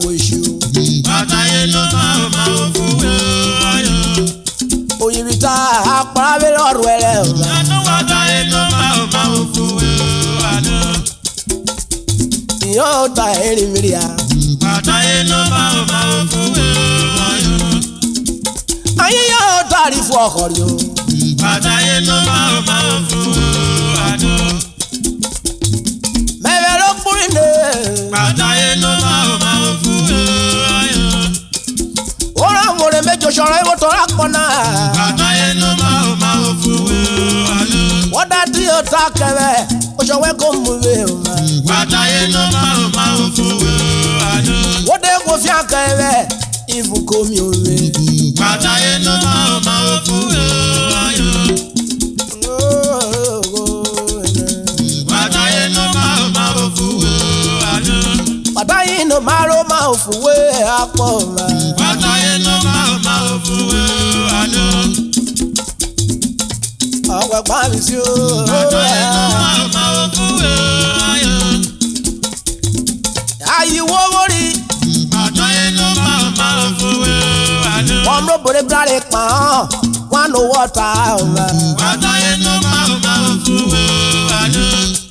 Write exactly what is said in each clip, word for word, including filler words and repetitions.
vuẹ esio. Oyivwin ta akpara vwerhe ọrhuẹrẹ. Yota eri miria. Ayen yota ri fu ọhọri o. Mẹvwẹ ro kpuri ne. Ora vwore me joshọrọ evwo tọrọ akpọ na. Wọ da di ota. Akẹvwẹ, oshọ wẹn ko mu vwe oma. Wa ta ye no ma oma ofu we o, alo. Wo de wo fian kẹvwẹ, ivun ko mi ove. Wa ta ye no ma oma ofu we o, ayo. Wa ta ye no ma oma ofu we o, alo. Wa ta ye no ma oma ofu we akpọ oma. Wa ta ye no ma oma ofu we o, alo. Ọwọ́ gbá mi sí o. Ayi wo wo ri. Wọ́n mú obìnrin bíláre pa ọ́n, wọ́n á lo wọ́ta ọ̀la.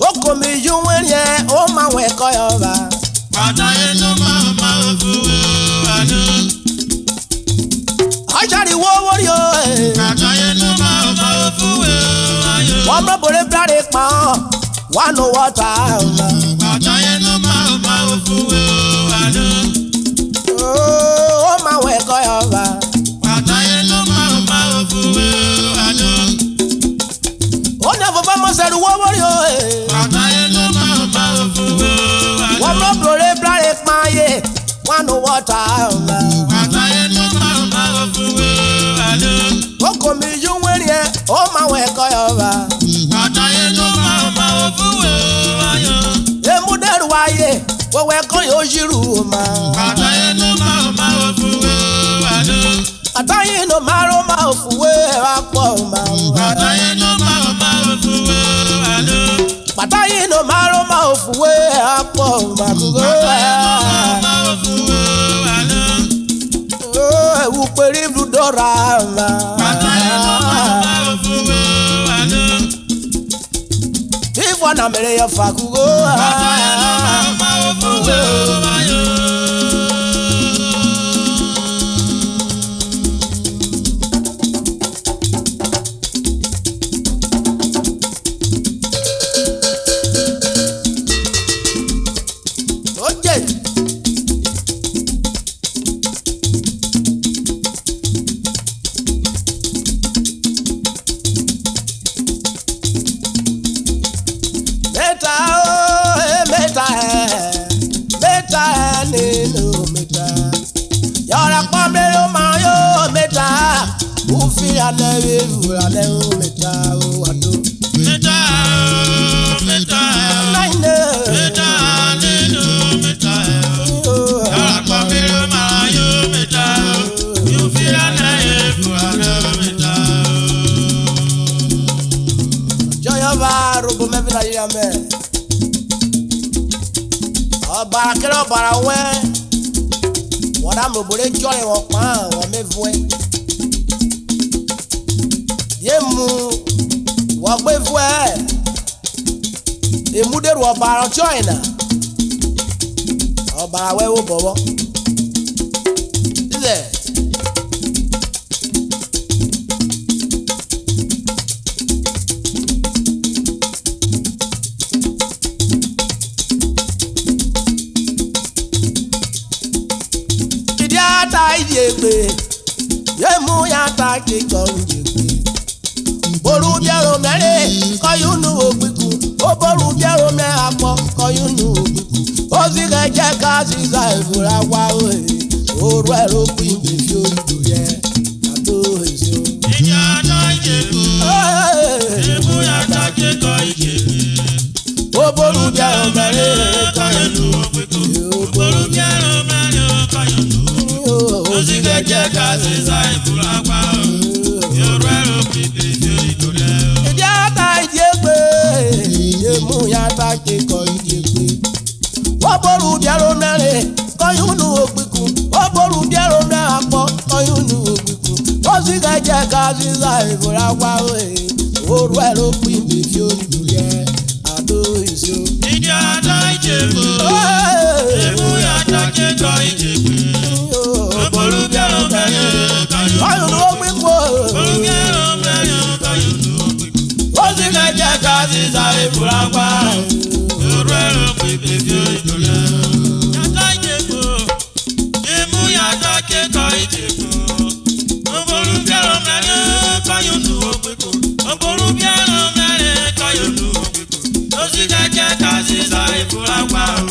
Oko mi yú wẹ́n yẹn, ó máa wẹ̀ kọ́ yọ ọ̀la. Ọjọ́ rí wo wo rí o, eh. Wọ́n mú obìnrin bíláre pa ọ́n, wọ́n á lo wọ́ta ọ̀la. Oh, ó máa wẹ̀ kọ́ yọ ọ̀la. Ó ní ọ̀fọ̀fọ̀ mọ́ sẹ́rù wọ́wọ́ rí o, eh. Wọ́n mú obìnrin bíláre pa ye, wọ́n á lo wọ́ta ọ̀la. Oko mi yú wẹ́n yẹn, ó máa wẹ̀ kọ́ yọ ọ̀la. Emu dẹrù aye, wẹwẹ kọ́ yóò yírù o ma. Atayin no maro ma ofuwe akpọ ma. Atayin no maro ma ofuwe alo. Atayin no maro ma ofuwe akpọ ma kugo. Atayin no maro ma ofuwe alo. Oh, ewu peri blu dora ma. Atayin no maro ma ofuwe alo. Ifo na mere ya fa kugo. Oje. Meta o, eh, meta, eh, meta, eh, ninu meta. Yọrọ kpọ mrẹ oma yo meta. Ufi anẹ vwevunrẹ anẹ o meta o wa do. Meta o, meta o. Naine. Meta ninu meta o. Yọrọ kpọ mrẹ oma yo meta o. Ufi anẹ vwevunrẹ anẹ o meta o. Jọyọva rogbo mẹ vẹ Nigeria mẹ. Ọbara kerẹ ọbara wẹn, wọ da mrẹ obo re chọre wọ kpahọn, wọ me vuẹ. Die emu wọ gbe vuẹ? Emu de ru ọbara ọtiọye na, ọbara wẹn vwo obọ vwọ. Dizẹ. Kidie a ta idie gbe, ye mu ya ta kikọ udje gbe. Oboru biẹro mẹ re, kọye unu vwo gbiku. Oboru biẹro mẹ akpọ, kọye unu vwo gbiku. Ozighi eje ka ziza evun ra ghwa ohe. Orhuẹro kpo igbe fi oyibo yẹ, a do ese o. Ijẹ ọdọ ijeko, emu ya ta kekọ ijeko. Oboru biẹro mẹ re, kọye unu vwo gbiku. Oboru biẹro mẹ re, kọye unu vwo gbiku. Ozighi eje ka ziza evun ra ghwa ohe. Orhuẹro kpo igbe fi oyibo yẹ. Ijẹ ọdọ ijeko, emu ya ta kekọ ijeko. Oboru biẹro mẹ re, kọye unu vwo gbiku. Oboru biẹro mẹ akpọ, kọye unu vwo gbiku. Ozighi eje ka ziza evun ra ghwa ohe. Orhuẹro kpo igbe fi oyibo yẹ, a do ese o. Ijẹ ọdọ ijeko, emu ya ta kekọ ijeko. Oboru biẹro mẹ re, kọye unu vwo gbiku. Oboru biẹro mẹ re, kọye unu vwo gbiku. Ozighi eje ka ziza evun ra ghwa. Orhuẹro kpo igbe fi oyibo yẹ. Emu ya ta kekọ ijeko. Oboru biẹro mẹ re, kọye unu vwo gbiku. Oboru biẹro mẹ re, kọye unu vwo Isa ifura gba o,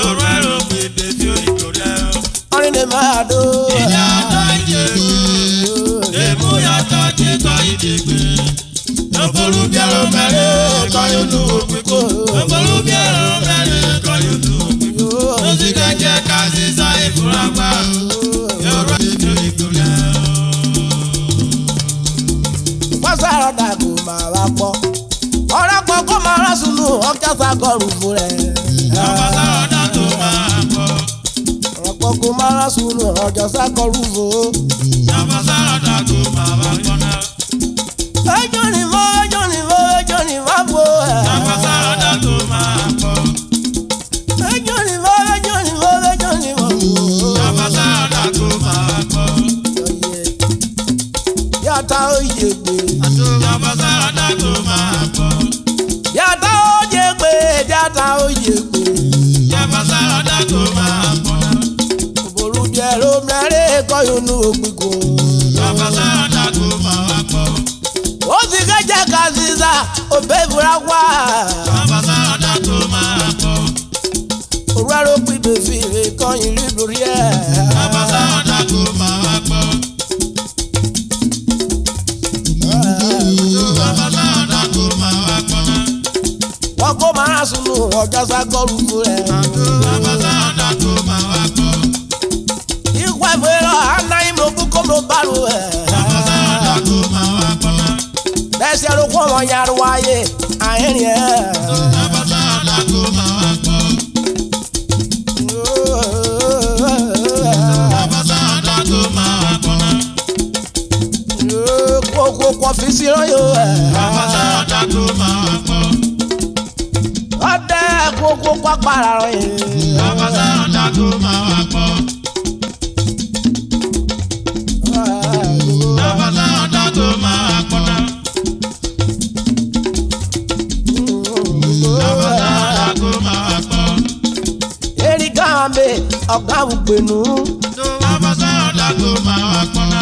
orẹ ro pe befio itoriẹ o. Ọrin ne ma do. Ija ta ije, emu ya ta je ta ije gbe. Oboru biẹro mẹre kọye unu okpiko. Oboru biẹro mẹre kọye unu okpiko. Ozi kẹkẹ ka sisa ifura gba o. Yorọ ibi igbona. Wasa ọdagba ma wa kpọ. Ọrẹ kpọ kọ ma ra sunu ọcha sa gọrọ uvo rẹ. Wasa ọdagba ma wa kpọ. Ọrẹ kpọ kọ ma ra sunu ọcha sa gọrọ uvo. Wasa ọdagba ma wa kpọ na. Ejoni vo, ejoni vo, ejoni va vo. Abasa da to ma kpọ. Ejoni vo, ejoni vo, ejoni va vo. Abasa da to ma kpọ. Yata oye gbe. Ato abasa da to ma kpọ. Yata oye gbe, yata oye gbe. Abasa da to ma kpọ. Oboru biẹro mrẹre kọye unu okpiko. Abasa da to ma kpọ. Ozi ke jẹ ka ziza, obe vura ghwa. Abasa da to ma kpọ. Orua ro gbe ibefi re kọye ri brorhiẹ. Abasa da to ma kpọ. Abasa da to ma kpọ. Wọ́n kó máa sunu ọjọ́ sá kọ́lu fún ẹ. Abasa da to ma kpọ. Ihwo ẹvwe rọ ana imro bu ko mro baro ẹ. Abasa da to ma kpọ. Bẹsiẹ ro kọ wọn ya ro aye, ayen riẹn. Abasa da to ma kpọ. Abasa da to ma kpọ. Kuo kuo kuo fisi rọye o. Abasa da to ma kpọ. Ọ dẹ kuo kuo kuo agbara rọye. Abasa da to ma kpọ. Abasa da to ma kpọ na. Abasa da to ma kpọ. Eri ga me ọga ugbenu. Abasa da to ma kpọ na.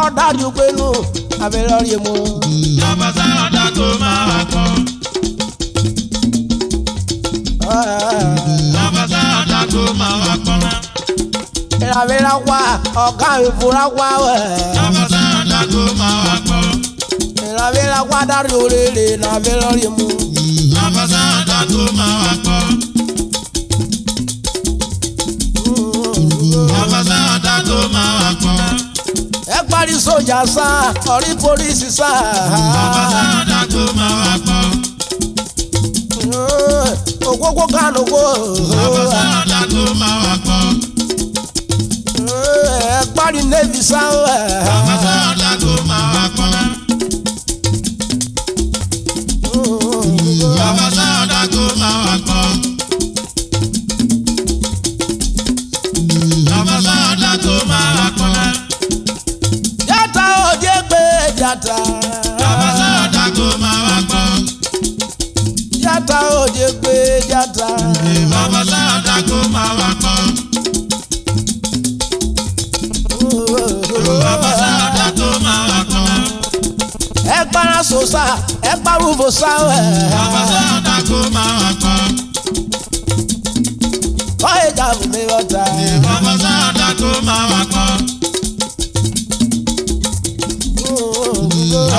Ọ da ri ugbenu, ave rọ riemu. Abasa da to ma kpọ. Abasa da to ma kpọ na. Eravwe ra ghwa, ọga evo ra ghwa wẹ. Abasa da to ma kpọ. Eravwe ra ghwa da ri orere, na ve rọ riemu. Abasa da to ma kpọ. Abasa da to ma kpọ. Ẹgbari soja sa, ọri polisi sa. Abasa da to ma kpọ. Ogbogbo kan ohwo. Abasa da to ma kpọ. Ẹgbari nevi sa. Abasa da to ma kpọ. Abasa da to ma kpọ. Abasa da to ma kpọ. Jata o je gbe jata. Abasa da to ma kpọ. Jata o je gbe jata. Abasa da to ma kpọ. Abasa da to ma kpọ. Ẹgbara sosa, ẹgbara uvosa. Abasa da to ma kpọ. Kọye ja vwo me vwọ ta. Abasa da to ma kpọ.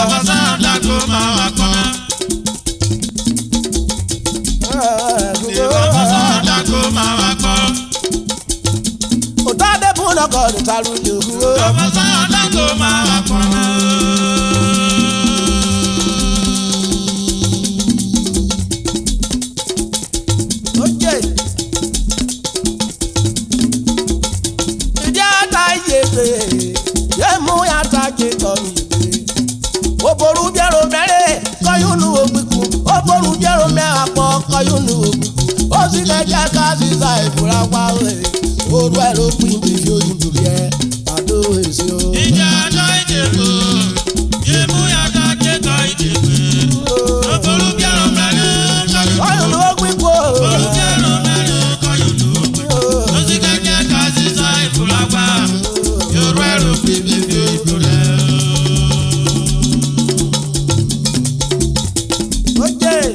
Abasa da to ma kpọ. Abasa da to ma kpọ. Ota de bu nọkọ de ta ru yogu. Abasa da to ma kpọ. Oje. Ìdí ata yegbe, yemu ata je tọ mi gbe. Oboru biẹro mẹre, kọye unu ogbiku. Oboru biẹro mẹ akpọ, kọye unu ogbiku. Ozi kẹjẹ ka ziza evun ra ghwa we. Oruẹ ro kpin bi fi oyin duriẹ, ado esi o. Ìdí ata yegbe, yemu ata je tọ mi gbe. Oboru biẹro mẹre, kọye unu ogbiku. Oboru biẹro mẹre, kọye unu ogbiku. Oje.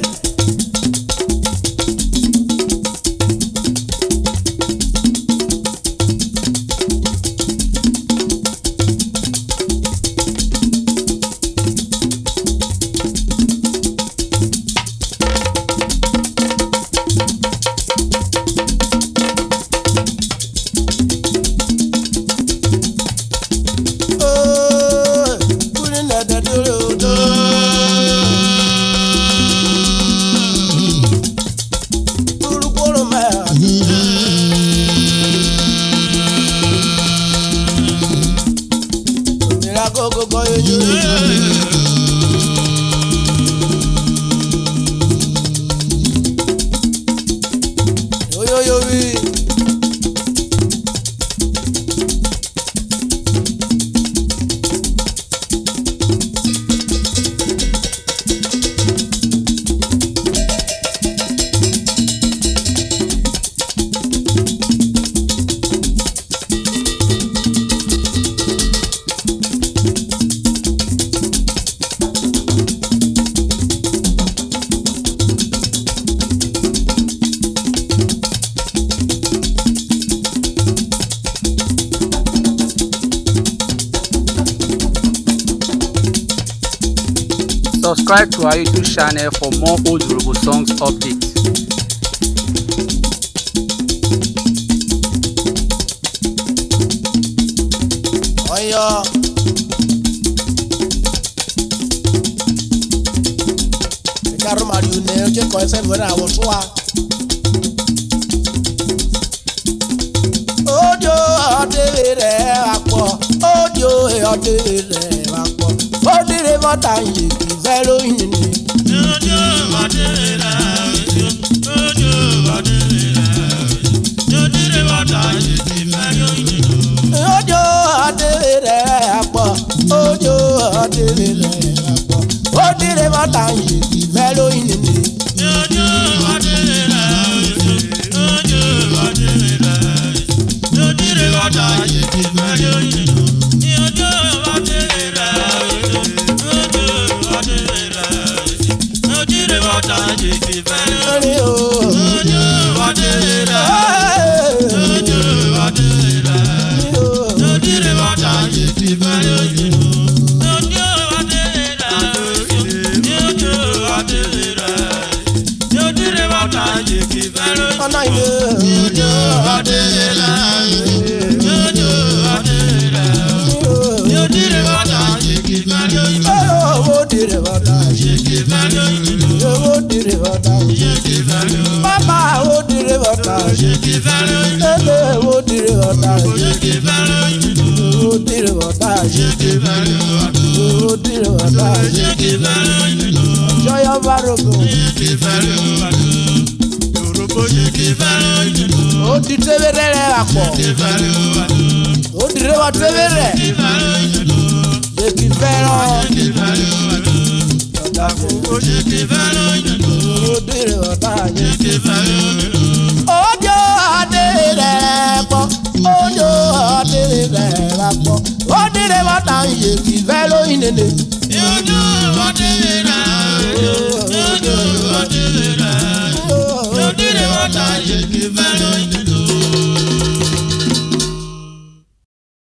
Subscribe to our YouTube channel for more old Urhobo songs updates. Ọyọ. Ẹka rhoma ri une, ọ che kọ ẹsẹ vwẹ rẹ awọ tua. Odio ọdẹvẹ rẹ akpọ, odio ọdẹvẹ rẹ akpọ, odire vọ ta ye ki vẹ ro ini. Odio ọdẹvẹ rẹ, odio ọdẹvẹ rẹ, odire vọ ta ye ki vẹ ro ini. Odio ọdẹvẹ rẹ akpọ, odio ọdẹvẹ rẹ akpọ, odire vọ ta ye ki vẹ ro ini. Papa, wo dire vọ ta? Ele, wo dire vọ ta? Wo dire vọ ta? Wo dire vọ ta? Joy of Arogo. O di teve rẹ akpọ. O dire vọ teve rẹ. Ye ki vẹ rọ. Odio ade rẹ kpọ, odio ade rẹ kpọ, odire vọ ta ye ki vẹ ro inene.